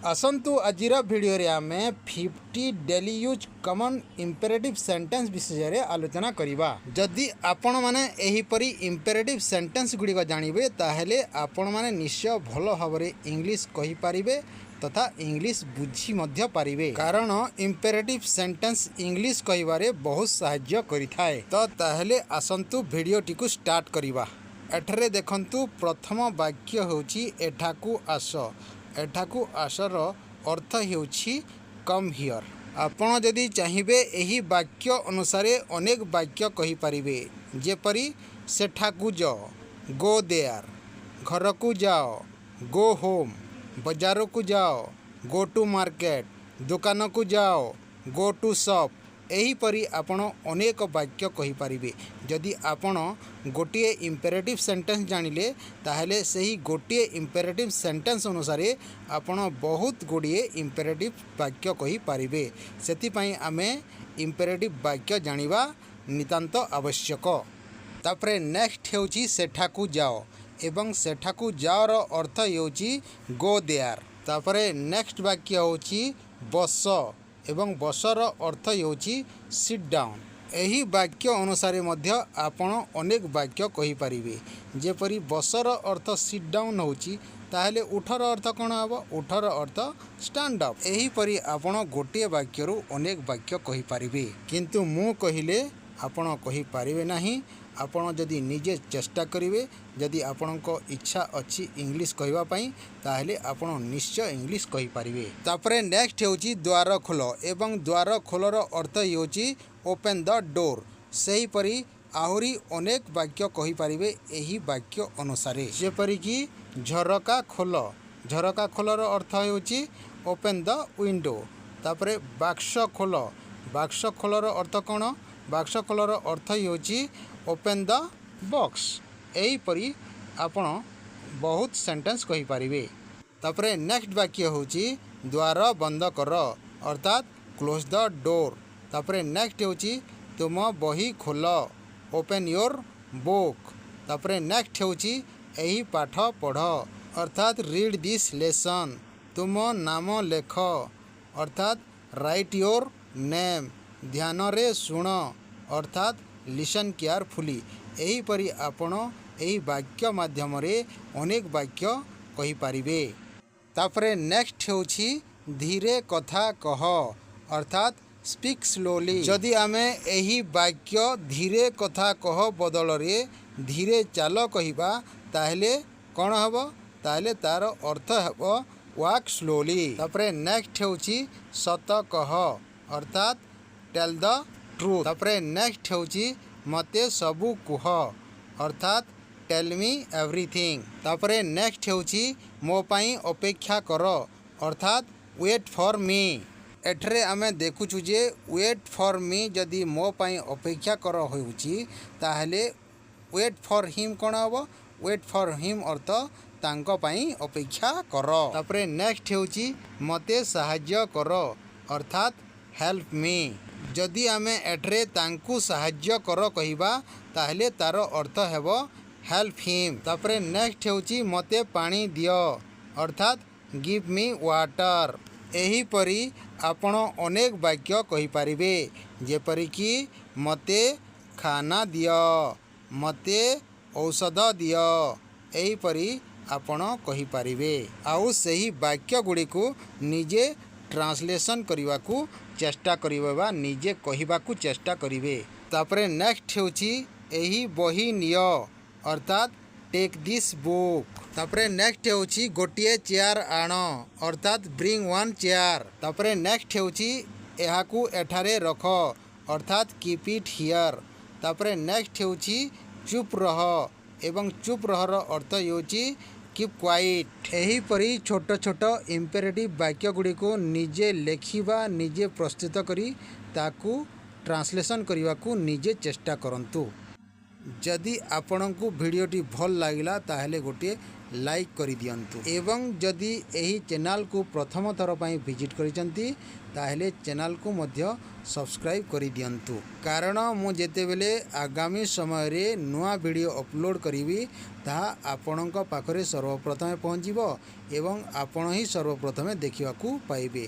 ଆସନ୍ତୁ, ଆଜିର ଭିଡ଼ିଓରେ ଆମେ 50 daily use common imperative sentence ବିଷୟରେ ଆଲୋଚନା କରିବା। ଯଦି ଆପଣମାନେ ଏହିପରି ଇମ୍ପେରେଟିଭ୍ ସେଣ୍ଟେନ୍ସ ଗୁଡ଼ିକ ଜାଣିବେ, ତାହେଲେ ଆପଣମାନେ ନିଶ୍ଚୟ ଭଲ ଭାବରେ ଇଂଲିଶ କହିପାରିବେ ତଥା ଇଂଲିଶ ବୁଝି ମଧ୍ୟ ପାରିବେ, କାରଣ ଇମ୍ପେରେଟିଭ୍ ସେଣ୍ଟେନ୍ସ ଇଂଲିଶ କହିବାରେ ବହୁତ ସାହାଯ୍ୟ କରିଥାଏ। ତ ତାହେଲେ ଆସନ୍ତୁ, ଭିଡ଼ିଓଟିକୁ ଷ୍ଟାର୍ଟ କରିବା। ଏଠାରେ ଦେଖନ୍ତୁ, ପ୍ରଥମ ବାକ୍ୟ ହେଉଛି "ଏଠାକୁ ଆସ"। ଏଠାକୁ ଆସର ଅର୍ଥ ହେଉଛି "Come here"। ଆପଣ ଯଦି ଚାହିଁବେ, ଏହି ବାକ୍ୟ ଅନୁସାରେ ଅନେକ ବାକ୍ୟ କହିପାରିବେ, ଯେପରି ସେଠାକୁ ଯାଅ, "Go there"। ଘରକୁ ଯାଅ, "Go home"। ବଜାରକୁ ଯାଅ, "Go to market"। ଦୋକାନକୁ ଯାଅ, "Go to shop"। ଏହିପରି ଆପଣ ଅନେକ ବାକ୍ୟ କହିପାରିବେ। ଯଦି ଆପଣ ଗୋଟିଏ ଇମ୍ପେରେଟିଭ୍ ସେଣ୍ଟେନ୍ସ ଜାଣିଲେ, ତାହେଲେ ସେହି ଗୋଟିଏ ଇମ୍ପେରେଟିଭ୍ ସେଣ୍ଟେନ୍ସ ଅନୁସାରେ ଆପଣ ବହୁତ ଗୁଡ଼ିଏ ଇମ୍ପେରେଟିଭ୍ ବାକ୍ୟ କହିପାରିବେ। ସେଥିପାଇଁ ଆମେ ଇମ୍ପେରେଟିଭ୍ ବାକ୍ୟ ଜାଣିବା ନିତାନ୍ତ ଆବଶ୍ୟକ। ତାପରେ ନେକ୍ସଟ ହେଉଛି ସେଠାକୁ ଯାଅ ଏବଂ ସେଠାକୁ ଯାଅର ଅର୍ଥ ହେଉଛି "Go there"। ତାପରେ ନେକ୍ସଟ ବାକ୍ୟ ହେଉଛି ବସ ଏବଂ ବସର ଅର୍ଥ ହେଉଛି "Sit down"। ଏହି ବାକ୍ୟ ଅନୁସାରେ ମଧ୍ୟ ଆପଣ ଅନେକ ବାକ୍ୟ କହିପାରିବେ। ଯେପରି ବସର ଅର୍ଥ "Sit down" ହେଉଛି, ତାହେଲେ ଉଠର ଅର୍ଥ କ'ଣ ହେବ? ଉଠର ଅର୍ଥ "Stand up"। ଏହିପରି ଆପଣ ଗୋଟିଏ ବାକ୍ୟରୁ ଅନେକ ବାକ୍ୟ କହିପାରିବେ। କିନ୍ତୁ ମୁଁ କହିଲେ ଆପଣ କହିପାରିବେ ନାହିଁ। ଆପଣ ଯଦି ନିଜେ ଚେଷ୍ଟା କରିବେ, ଯଦି ଆପଣଙ୍କ ଇଚ୍ଛା ଅଛି ଇଂଲିଶ କହିବା ପାଇଁ, ତାହେଲେ ଆପଣ ନିଶ୍ଚୟ ଇଂଲିଶ କହିପାରିବେ। ତାପରେ ନେକ୍ସଟ ହେଉଛି ଦ୍ୱାର ଖୋଲ ଏବଂ ଦ୍ୱାର ଖୋଲର ଅର୍ଥ ହେଉଛି "Open the door"। ସେହିପରି ଆହୁରି ଅନେକ ବାକ୍ୟ କହିପାରିବେ ଏହି ବାକ୍ୟ ଅନୁସାରେ, ଯେପରିକି ଝରକା ଖୋଲ। ଝରକା ଖୋଲର ଅର୍ଥ ହେଉଛି "Open the window"। ତାପରେ ବାକ୍ସ ଖୋଲ। ବାକ୍ସ ଖୋଲର ଅର୍ଥ କ'ଣ? ବାକ୍ସ ଖୋଲର ଅର୍ଥ ହେଉଛି "Open the box"। ଏହିପରି ଆପଣ ବହୁତ ସେଣ୍ଟେନ୍ସ କହିପାରିବେ। ତାପରେ ନେକ୍ସଟ ବାକ୍ୟ ହେଉଛି ଦ୍ୱାର ବନ୍ଦ କର, ଅର୍ଥାତ୍ "Close the door"। ତାପରେ ନେକ୍ସଟ ହେଉଛି ତୁମ ବହି ଖୋଲ, "Open your book"। ତାପରେ ନେକ୍ସଟ ହେଉଛି ଏହି ପାଠ ପଢ଼, ଅର୍ଥାତ୍ "Read this lesson"। ତୁମ ନାମ ଲେଖ, ଅର୍ଥାତ୍ "Write your name"। ଧ୍ୟାନରେ ଶୁଣ, ଅର୍ଥାତ୍ "Listen carefully"। ଏହିପରି ଆପଣ ଏହି ବାକ୍ୟ ମାଧ୍ୟମରେ ଅନେକ ବାକ୍ୟ କହିପାରିବେ। ତାପରେ ନେକ୍ସଟ ହେଉଛି ଧୀରେ କଥା କହ, ଅର୍ଥାତ୍ "Speak slowly"। ଯଦି ଆମେ ଏହି ବାକ୍ୟ ଧୀରେ କଥା କହ ବଦଳରେ ଧୀରେ ଚାଲ କହିବା, ତାହେଲେ କ'ଣ ହେବ? ତାହେଲେ ତା'ର ଅର୍ଥ ହେବ "Walk slowly"। ତାପରେ ନେକ୍ସଟ ହେଉଛି ସତ କହ, ଅର୍ଥାତ୍ "Tell the truth"। ତାପରେ ନେକ୍ସଟ ହେଉଛି ମୋତେ ସବୁ କୁହ, ଅର୍ଥାତ୍ "Tell me everything"। ତାପରେ ନେକ୍ସଟ ହେଉଛି ମୋ ପାଇଁ ଅପେକ୍ଷା କର, ଅର୍ଥାତ୍ "Wait for me"। ଏଠାରେ ଆମେ ଦେଖୁଛୁ ଯେ "Wait for me" ଯଦି ମୋ ପାଇଁ ଅପେକ୍ଷା କର ହେଉଛି, ତାହେଲେ "Wait for him" କ'ଣ ହେବ? "Wait for him" ଅର୍ଥ ତାଙ୍କ ପାଇଁ ଅପେକ୍ଷା କର। ତାପରେ ନେକ୍ସଟ ହେଉଛି ମୋତେ ସାହାଯ୍ୟ କର, ଅର୍ଥାତ୍ "Help me"। ଯଦି ଆମେ ଏଠାରେ ତାଙ୍କୁ ସାହାଯ୍ୟ କର କହିବା, ତାହେଲେ ତା'ର ଅର୍ଥ ହେବ "Help him"। ତାପରେ ନେକ୍ସଟ ହେଉଛି ମୋତେ ପାଣି ଦିଅ, ଅର୍ଥାତ୍ "Give me water"। ଏହିପରି ଆପଣ ଅନେକ ବାକ୍ୟ କହିପାରିବେ, ଯେପରିକି ମୋତେ ଖାନା ଦିଅ, ମୋତେ ଔଷଧ ଦିଅ। ଏହିପରି ଆପଣ କହିପାରିବେ ଆଉ ସେହି ବାକ୍ୟ ଗୁଡ଼ିକୁ ନିଜେ ଟ୍ରାନ୍ସଲେସନ୍ କରିବାକୁ ଚେଷ୍ଟା କରିବେ ବା ନିଜେ କହିବାକୁ ଚେଷ୍ଟା କରିବେ। ତାପରେ ନେକ୍ସଟ ହେଉଛି ଏହି ବହି ନିଅ, ଅର୍ଥାତ୍ "Take this book"। ତାପରେ ନେକ୍ସଟ ହେଉଛି ଗୋଟିଏ ଚେୟାର ଆଣ, ଅର୍ଥାତ୍ "Bring one chair"। ତାପରେ ନେକ୍ସଟ ହେଉଛି ଏହାକୁ ଏଠାରେ ରଖ, ଅର୍ଥାତ୍ "Keep it here"। ତାପରେ ନେକ୍ସଟ ହେଉଛି ଚୁପ୍ ରହ ଏବଂ ଚୁପ୍ ରହର ଅର୍ଥ ହେଉଛି "Keep quiet"। ଏହିପରି ଛୋଟ ଛୋଟ ଇମ୍ପେରେଟିଭ୍ ବାକ୍ୟ ଗୁଡ଼ିକୁ ନିଜେ ଲେଖିବା, ନିଜେ ପ୍ରସ୍ତୁତ କରି ତାକୁ ଟ୍ରାନ୍ସଲେସନ୍ କରିବାକୁ ନିଜେ ଚେଷ୍ଟା କରନ୍ତୁ। ଯଦି ଆପଣଙ୍କୁ ଭିଡ଼ିଓଟି ଭଲ ଲାଗିଲା, ତାହେଲେ ଗୋଟିଏ ଲାଇକ୍ କରିଦିଅନ୍ତୁ ଏବଂ ଯଦି ଏହି ଚ୍ୟାନେଲକୁ ପ୍ରଥମ ଥର ପାଇଁ ଭିଜିଟ୍ କରିଛନ୍ତି, ତାହେଲେ ଚ୍ୟାନେଲକୁ ମଧ୍ୟ ସବସ୍କ୍ରାଇବ୍ କରିଦିଅନ୍ତୁ, କାରଣ ମୁଁ ଯେତେବେଳେ ଆଗାମୀ ସମୟରେ ନୂଆ ଭିଡ଼ିଓ ଅପଲୋଡ଼ କରିବି, ତାହା ଆପଣଙ୍କ ପାଖରେ ସର୍ବପ୍ରଥମେ ପହଞ୍ଚିବ ଏବଂ ଆପଣ ହିଁ ସର୍ବପ୍ରଥମେ ଦେଖିବାକୁ ପାଇବେ।